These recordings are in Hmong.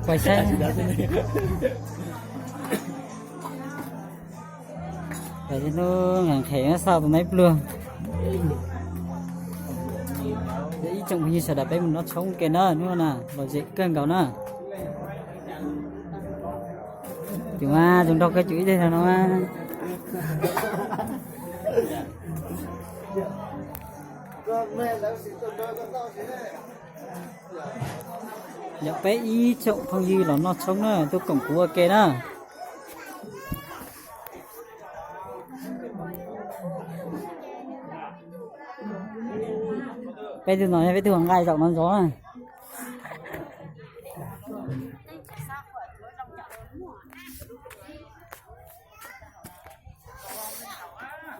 Pais saib. Pais hnub nqhis nqhis xauj tus neb pluag. Ib tsoom phooj ywg sawv daws peb mus noj tshoob ke na, hnub no lom zem kawg nkaus na. Cov mas zoo nraug kawg cov ib teg no. Yog peb ib tsoom phooj ywg los noj tshoob na, tuaj koom kuv ua ke na. Peb tug no yog peb tug nqaij zaum no ntxov na.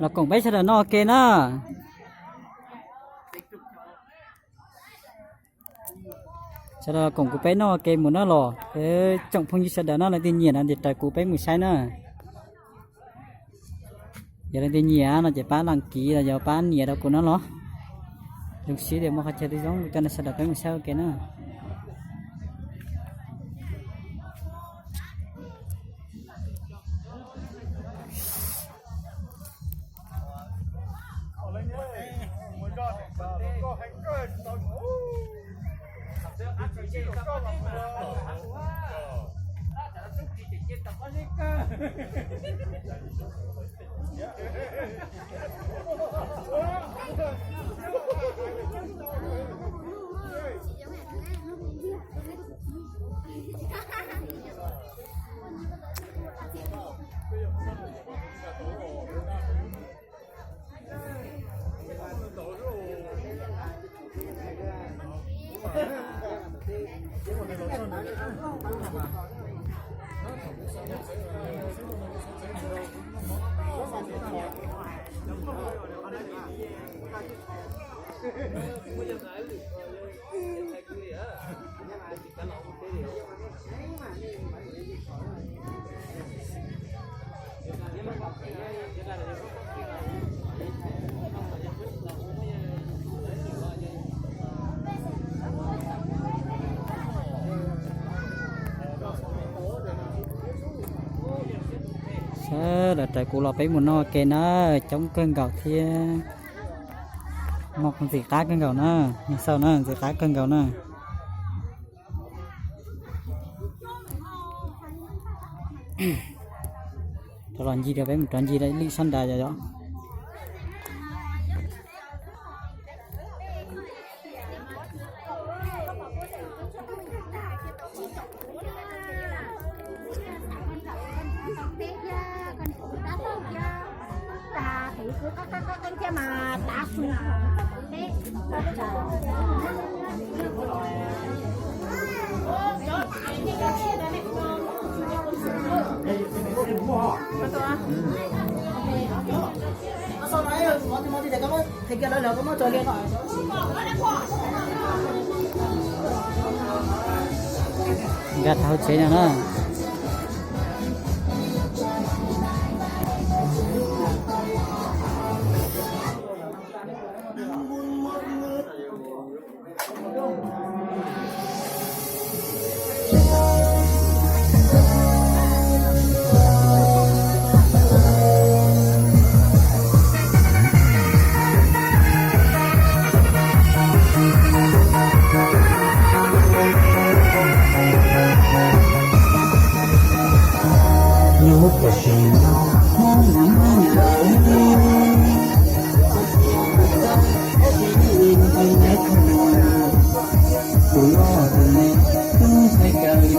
Los koom peb sawv daws noj ua ke na. Sawv daws los koom kuv peb noj ua ke mus na los. Tsoom phooj ywg sawv daws no leej twg nyiam no ces raws kuv peb mus saib na. Yog leej twg nyiam no ces pab đăng ký los yog pab nias rau kuv no los. Zoo siab tias muaj qhov chaw twg zoo coj nej sawv daws peb mus saib ua ke na. Sawv daws raws kuv los peb mus noj ke na, coob kawg nkaus thiab. Muaj ntxim qab kawg nkaus na, nej xauj na, ntxim qab kawg nkaus na. Rov los ncig rau peb mus rov ncig rau ib lwm sab nrad yom yom. Nkag tau hauv tsev no na.